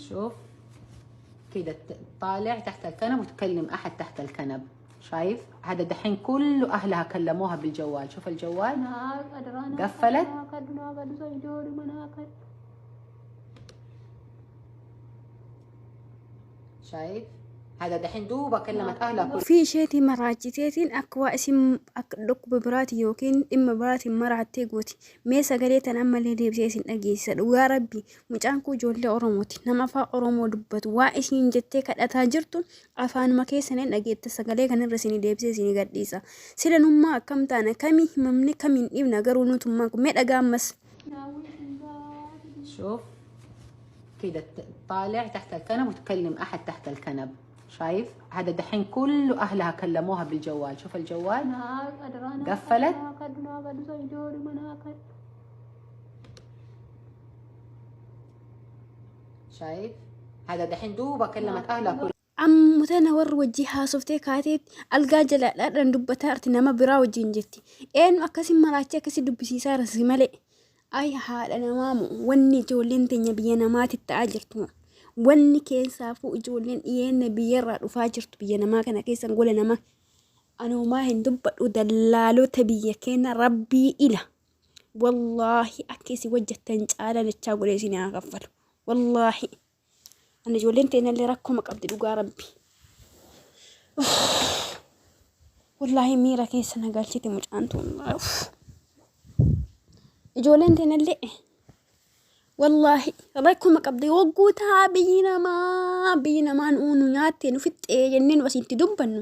شوف كده طالع تحت الكنب وتكلم احد تحت الكنب، شايف؟ هذا دحين كله اهلها كلموها بالجوال، شوف الجوال قفلت. شايف؟ هذا دحين دوبها كلمت اهلها كل Ofii isheetii maraachiteetiin akka waa isin akka dhukkuba biraati yookiin dhimma biraatiin maraattee gooti. Mee sagalee tan ammallee deebisee isin dhageessisa. Dhugaa Rabbi mucaan kun ijoollee Oromooti. Nama afaan Oromoo dubbatu waa isiin jettee kadhataa jirtu afaanuma keessaniin dhageetta sagalee kanarra isin deebisee isin gadhiisa. Silanummaa akkam taana kamii himamne kamiin dhiibna garuu nutummaan kun mee dhagaa ammas. شوف كده طالع تحت الكنب وتكلم احد تحت الكنب، شايف؟ هذا دحين كله اهلها كلموها بالجوال، شوف الجوال قفلت. شايف؟ هذا دحين دوبها كلمت اهلها كل Amma tana warri wajjii haasoftee kaateetti algaa jalaadhaan dubbataa jirti nama biraa wajjin jetti. Eenyu akkasi maraachee akkasi dubbisiisaa jira si malee. Ay haadha namaa moo wanni ijoolleen teenya biyya namaatti ta'aa jirtu moo. Wanni keessaafuu ijoolleen dhiyeenna biyyarraa dhufaa jirtu biyya namaa kana keessa gola namaa. Anumaa hin dubbadhu dallaalota biyya keenya rabbii ila. Wallaahi akka isin hojjettan caala dachaa godhee isin haa kaffalu. Wallaahi. Ani ijoolleen teenyallee rakkoma qabdi dhugaa rabbi. Wallaahi miira keessa na galchite mucaan tun. Ijoolleen teenyallee wallaahi rakkoma qabdi wagguu taa biyyi namaa biyyi namaan uunu nyaattee nu fixxee jennee nu asitti dubbannu.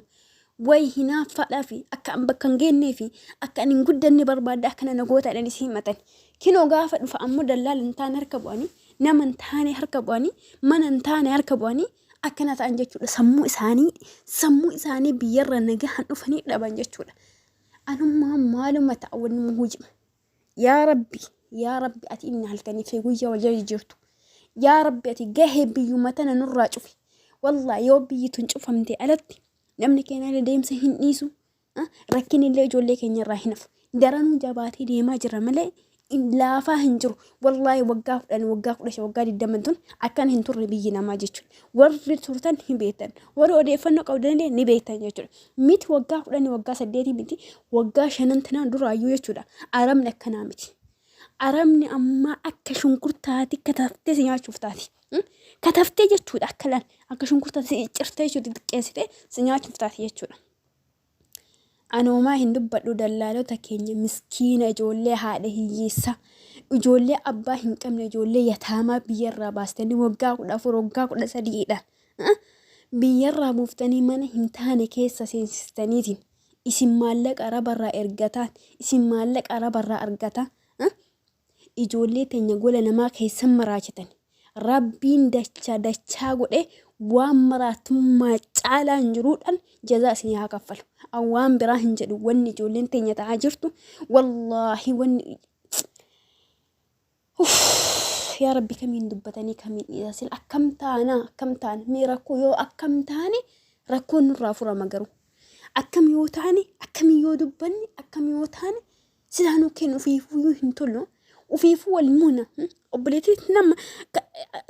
Way hinaaffaadhaa fi akka an bakka hin geennee fi akka an hin guddanne barbaadda akkana na gootaadhaan isin himatan. Kinoo gaafa dhufa ammoo dallaala hin taane harka bu'anii nama hin taane harka bu'anii mana hin taane harka bu'anii akkana ta'an jechuudha. Sammuu isaanii sammuu isaanii biyyarra nagahan dhufanii dhaban jechuudha. Anummaa maaluma ta'a wanni hojima. Yaa Rabbi yaa Rabbi ati inni halkanii fi guyyaa wal jala jirtu. Yaa Rabbi ati gahee biyyuma tana nurraa cufi. Wallaahi yoo biyyi tun cufamte alatti namni keenya deemsa hin dhiisu. Rakkinni illee ijoollee keenya irraa hin hafu. Daranuu jabaatee deemaa jira malee laafaa hin jiru. Wallaahi waggaa 10 waggaa 15 waggaa 20 tun akkana hin turre biyyi namaa jechuudha. Warri turtan hin beektan. Warri odeeffannoo qabdan illee ni beektan jechuudha. Miti waggaa 10 waggaa 8 miti waggaa shanan tanaan duraayyuu jechuudha. Arabni akkanaa miti. Arabni ammaa akka shunkurtaati kataftee si nyaachuuf taati. Kataftee jechuudha akka laal akka shunkurtaati si ciccirtee jechuudha xixiqqeessitee si nyaachuuf taati jechuudha. Anoomaa hin dubbadhu dallaalota keenya miskiina ijoollee haadha hiyyeessaa ijoollee abbaa hin qabne ijoollee yataamaa biyyarraa baastanii waggaa 14 waggaa 13dha. Biyyarraa buuftanii mana hin taane keessa seensistaniitiin isin maallaqa arabarraa ergataa isin maallaqa arabarraa argataa ijoollee teenya gola namaa keessan maraachitan rabbiin dachaa dachaa godhe waan maraatummaa caalaa hin jiruudhaan jazaa isinii haa kaffalu. An waan biraa hin jedhu wanni ijoolleen teenya ta'aa jirtu wallaahi wanni yaa rabbi kamiin dubbatanii kamiin dhiisan sila akkam taana akkam taana mee rakkoo yoo akkam taane rakkoon nurraa furama garuu akkam yoo taane akkam yoo dubbanne akkam yoo taane silaa nu kennu ufiifuyyuu hin tolu ufiifuu wal muna obboleettii nama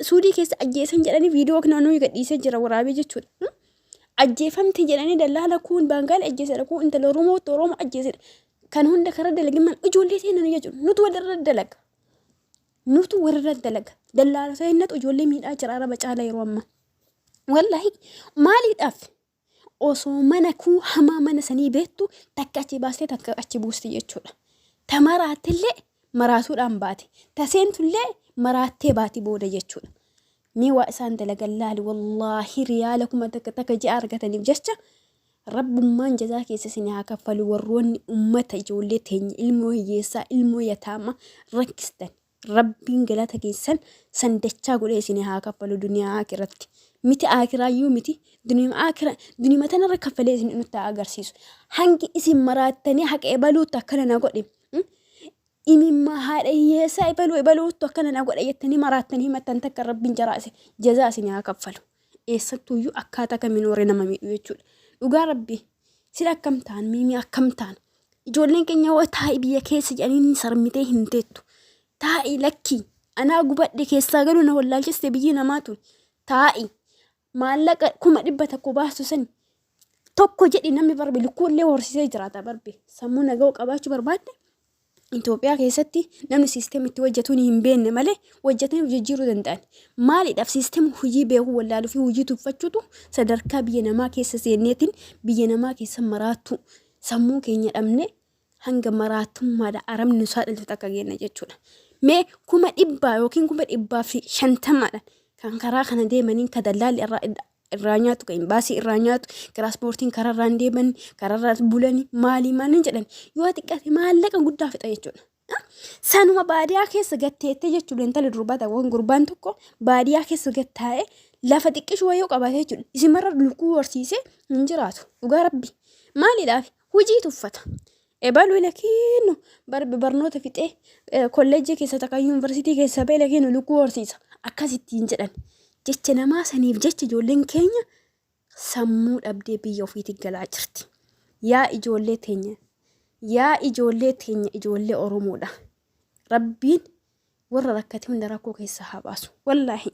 suudii keessa ajjeesan jedhanii viidiyoo kana nuyi gadhiisee jira waraabee jechuudha. Ajjeefamte jedhanii dallaala kuun baangaali ajjeesedha kuun intala Oromootti Oromoo ajjeesedha. Kan hunda karaa dalagimman ijoollee seenan jechuudha. Nutu walirra dalaga. Nutu walirra dalaga. Dallaala seenatu ijoollee miidhaa jira araba caala yeroo ammaa. Wallaahi maaliidhaaf osoo mana kuu hamaa mana sanii beektu takka achi baastee takka achi buusti jechuudha. Ta maraattillee maraatuudhaan baate. Ta seentullee maraattee baati booda jechuudha. Mee waa isaan dalagan laali wallaahi riyaala 1000 takka ji'a argataniif jecha Rabbummaan jazaa keessa isin haa kaffalu warroonni ummata ijoollee teenya ilmoo hiyyeessaa ilmoo yataamaa rakkistan Rabbiin galata keessan san dachaa godhee isin haa kaffalu duniyaa aakiratti miti aakiraayyuu miti duniyuma aakira duniyuma tanarra kaffalee isin nutti haa agarsiisu hangi isin maraattanii haqa ebaluutti akkana na godhe imimmaa haadha hiyyeessaa ebaluu ebaluuttu akkana na godhe jettanii maraattanii himattan takka rabbiin jaraa isin jazaa isin haa kaffalu. Eessattuuyyuu akkaataa kamiin warri nama miidhu jechuudha. Dhugaa rabbii sila akkam ta'an miimii akkam ta'an ijoolleen keenya hoo taa'i biyya keessa jedhanii sarmitee hin teettu. Taa'i lakkii Anaa gubadhe keessaa galuu na wallaalchiste biyyi namaa tun. Taa'i. Maallaqa 100,000 baastu sani tokko jedhi namni barbe lukkuullee horsiisee jiraata barbe. Sammuu naga'u qabaachuu barbaadde Itoophiyaa keessatti namni siisteema itti hojjetuun hin beekne malee hojjetanii of jijjiiruu danda'an. Maaliidhaaf siisteema hojii beekuu wallaaluu fi hojii tuffachuutu sadarkaa biyya namaa keessa seenneetiin biyya namaa keessa maraattuu sammuu keenya dhabnee hanga maraatummaadha arabni nu saaxiltu takka geenna jechuudha. Mee 100,000 yookiin 150,000dhaan kan karaa kana deemaniin ka dallaalli irraa nyaatu, ka imbaasii irraa nyaatu, tiraanspoortiin karaa irraan deeman, karaa irraa bulani, maalii maaliin jedhan yoo xiqqaate maallaqa guddaa fixa jechuudha. Sanuma baadiyaa keessa gatteettee jechuudha intalli durbaa tokko gurbaan tokko baadiyaa keessa gattaa'ee lafa xiqqishuu wayii qabaate jechuudha. Isimarra lukkuu horsiisee hin jiraatu. Dhugaa rabbi. Maaliidhaaf? Hujii tuffata. Ebalu lakiinu barbe barnoota fixee kolleejjii keessa takka yuunivarsiitii keessa ba'e lakiinu lukkuu horsiisa. Akkasittiin jedhan. Jecha namaa saniif jecha ijoolleen keenya sammuu dhabdee biyya ofiitti galaa jirti. Yaa ijoollee teenya, yaa ijoollee teenya ijoollee Oromoodha. Rabbiin warra rakkate hunda rakkoo keessaa haa baasu. Wallaahi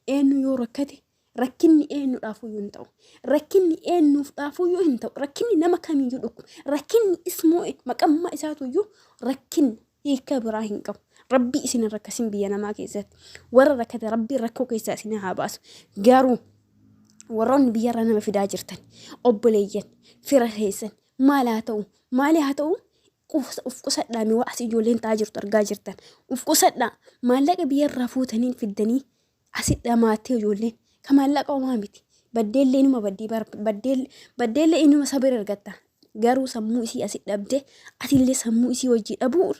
eenyu yoo rakkate rakkinni eenyudhaafuyyuu hin ta'u. Rakkinni eenyuufdhaafuyyuu hin ta'u. Rakkinni nama kamiyyuu dhukku. Rakkinni ismoo maqammaa isaatuyyuu rakkinni hiika biraa hin qabu. Rabbii isin hin rakkasin biyya namaa keessatti. Warra rakkate rabbiin rakkoo keessaa isin haa baasu. Garuu warroonni biyyarra nama fidaa jirtan obboleeyyan fira keessan maal haa ta'u maali haa ta'u uf qusadhaa mee waa asii ijoolleen ta'aa jirtu argaa jirtan uf qusadhaa maallaqa biyyarraa fuutanii fiddanii asi dhamaattee ijoolleen ka maallaqa homaa miti baddeellee inuma baddii baddeellee inuma sabira argatta garuu sammuu isii asi dhabde atillee sammuu isii wajjii dhabuu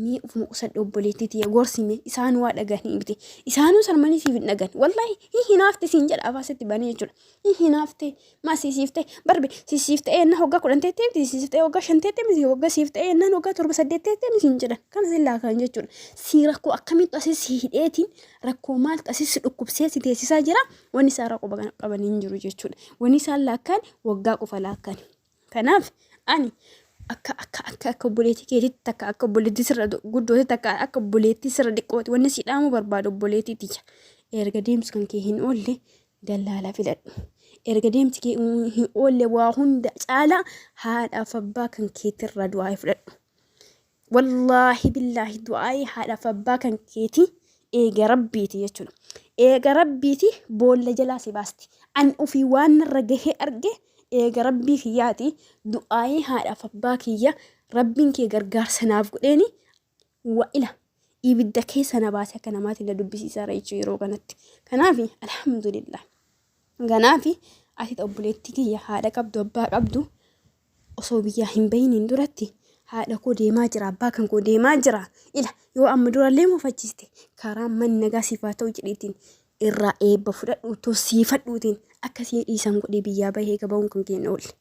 mee ufuma qusadhu obboleettii tiyya gorsi mee isaan waa dhagahanii miti isaanuu sarmanii siif hin dhagan wallaahi hin hinaafte siin jedha afaan sitti banee jechuudha hin hinaafte maa siisiifte barbe siisiifte eenna hoggaa 10 teettee miti siisiifte hoggaa 5 teettee miti hoggaa siifte eennaan hoggaa 7 8 teettee miti siin jedhan kana sin laakan jechuudha si rakkoo akkamitti asii si hidheetiin rakkoo maaltu asii si dhukkubsee si teessisaa jira wanni isaan rakkoo qaban hin jiru jechuudha wanni isaan laakkaan waggaa qofa laakkaan. Kanaaf ani akka akka akka akka obboleettii keetitti takka akka obboleettii sirra guddootti takka akka obboleettii sirra xiqqooti wanni si dhaamuu barbaadu obboleettii tiyya. Erga deemsi kan kee hin oolle dallaala filadhu. Erga deemsi kee hin oolle waa hunda caalaa haadhaaf abbaa kan keetirraa du'aa fudhadhu. Wallaahi billaahi du'aa'ii haadhaaf abbaa kan keetii eega rabbiiti jechuudha. Eega rabbiiti boolla jalaa si baasti. An ofii waan narra gahee arge eega rabbii kiyyaati du'aa'ii haadhaaf abbaa kiyya rabbiin kee gargaarsa naaf godheeni wa ila ibidda keessa na baase akka namaatti na dubbisiisaara jechuu yeroo kanatti. Kanaaf alhamdulillah. Kanaaf ati obboleettii kiyya haadha qabdu abbaa qabdu osoo biyyaa hin bahiniin duratti haadha koo deemaa jira abbaa kan koo deemaa jira ila yoo amma durallee mufachiiste karaa manni nagaa siif haa ta'u jedhiitiin irraa eebba fudhadhu tossiifadhuutiin akka sii dhiisan godhee biyyaa bahee gaba'uun kan keenya oolle.